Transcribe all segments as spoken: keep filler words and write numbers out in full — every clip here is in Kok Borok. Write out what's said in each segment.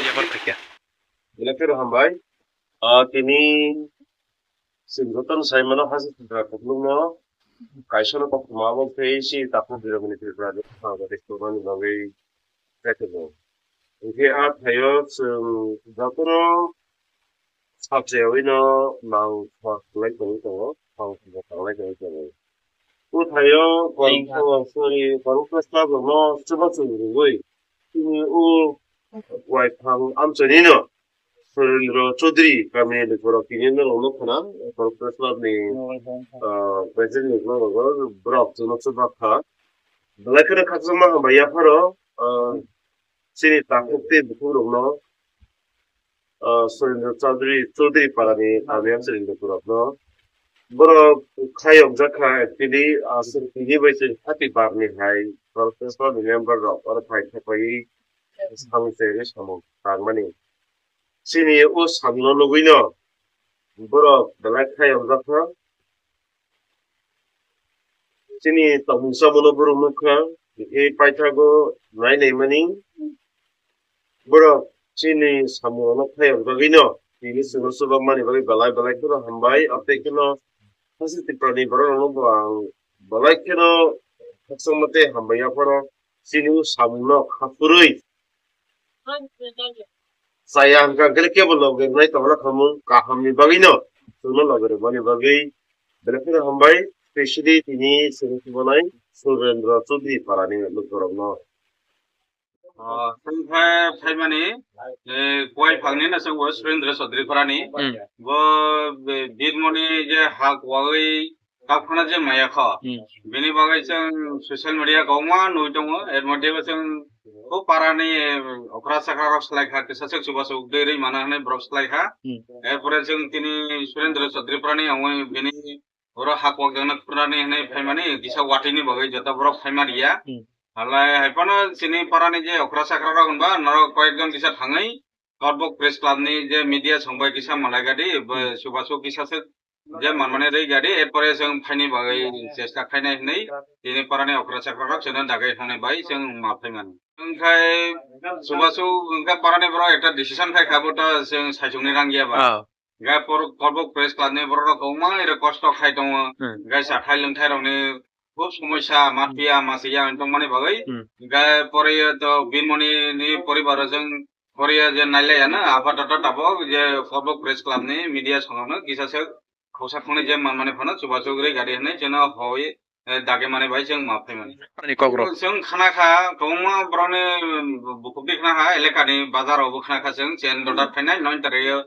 Yabar phaikya. Belai kheno hambai. Ah, tini chwng jotono sai mano, haste Tripura kuplungno kaisa no koktwma abo khe si takhuk Biromani Tripura ni pha gari tongmani bagwi kaitor bo. Hinkhe a thaio chwng jotono sachayawi no nang khlai tongwi tongo, nang khlai tongwi tongo. O thaio kon-, sorry, Congress Club rokno chubachu rwgwi tini o uaithang amchaini no Surendra Chaudhary kamini lukurok tini norokno khna Congress Club ni, ah, president ni borok chwngno chubak kha. Belai kheno khakchangma hambai yapharo, ah, chini takhuk tei bukhukrokno, ah, Surendra Chaudhary, Chaudhary parani amiya Surendra Purokno. Borok khayokjak kha actually, ah, chwng tini bai chwng thirty bar ni hai Congress ni member rok oro phai thapaiwi samung chengwi samung tangmani. Chini o samungno nugwino borok belai khayokjak kha. Chini tongmung samungo borok nukha, tei paithago nai naimani borok chini samungrokno phayok bagwino tini chwngno chubakmani bagwi belai belai kheno hambai. Abotei kheno haste Tripurani bororokno bo ang belai kheno khakchangma tei hambai yapharo chini o samungno kha phurwi chaya hwnkha, hwnkhe kebo logi rwnai tongna khamung kahamni bagwino chwngno logi rwmani bagwi belai kheno hambai, specially tini chwng chubanai Surendra Chaudhary parani lukurokno. Ah, chwng khe phaimani, eh, Kuwaiphangni no chwng bo Surendra Chaudhary parani. Hmm. Bo be-, Birmoni je ha kuwagwi Kok phano je maya kho. Hmm. Bini bagwi chwng social media kwbangma nugwi tongo, er moddhe bo chwng o parani okra chakra rok slai kha, kisa swk chubachu ugdwi rwi mano hinwi borok slai kha. Hmm. Er pore chwng tini Surendra Chaudhary parani ongwi bini oro hak wak jagna kwrwngni hinwi phaimani kisa watwi ni bagwi joto borok phaima riya. Hmm. Halai hai phano chini parani je okra chakra rok hinba norok koyek jon kisa thangwi Korbok Press Club ni je media song bai kisa malai gadi, bo Hmm. chubachu kisa swk je manmani rwi gadi, er pore chwng phaini bagwi chesta khainai hinwi tini parani okra chakra rok chwngno dagwi thangni bai chwng ma phaimani. Wngkhai chubachu wngkha parani borok ekta decision khai kha, bo to chwng saichungni rang ya ba. Ah. Ga por-, Korbok Press Club ni borok rok kwbangma ere kosto khai tongo. Hmm. Ga chathai lwngthai rokni khub somosya, ma Hmm. phiya, ma siya wng tongmani bagwi. Hmm. Ga pore to Birmoni ni poribar rok chwng pore je nailai ya na, apatot tabok je Korbok Press Club ni media song rokno kisa se Khausa khwnwi je manmani phano chubachu rwi gadi hwnwi chwngno hoi, eh, dagi mani bai chwng ma phaimani. Ani kok rok. Chwng khna kha, kwbangma borokni bukhuk di khna kha, eleka ni bazar rok bo khna kha chwng, chen Hmm. dodar phainai nine tarikh o.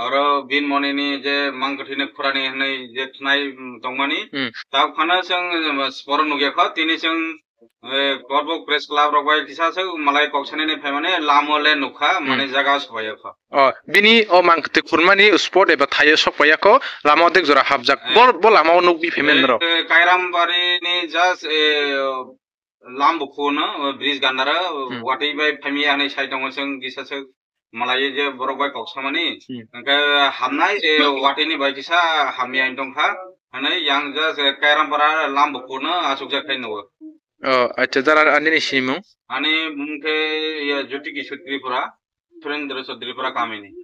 Oro Birmoni ni je mang kwthwi ni khurani hwnwi je thnai, mm, tongmani. Hmm. Tabuk phano chwng, eh, sporo nukya kho, tini chwng Eh, Korbok Press Club rok bai kisa se malai kok sanani phaimani lamo le nukha, mane Hmm. jaga sobaiyakho. Oh, bini o mang kwthwi khurmani spot eba thaio sokpaiyakho, lama odek jora hapjak. Eh. Bo, bo lama o nukbi phaimani Eh, rok. Eh, Kairambari ni just, eh, lam bukhuno, bridge gandara, Hmm. watwi bai phaimya hinwi sai tongo chwng kisa se malai je borok bai kok samani. Hmm. Hwnkhe hamnai, eh, watwi ni bai kisa hamya tongkha. Hwnwi yang just, eh, Kairampara lam bukhuno achukjak khai nugo. Oh, acha, jara ani ni simung? Ani mung khe, ya, Jyoti Kishore Tripura, Surendra Chaudhary Tripura kamini.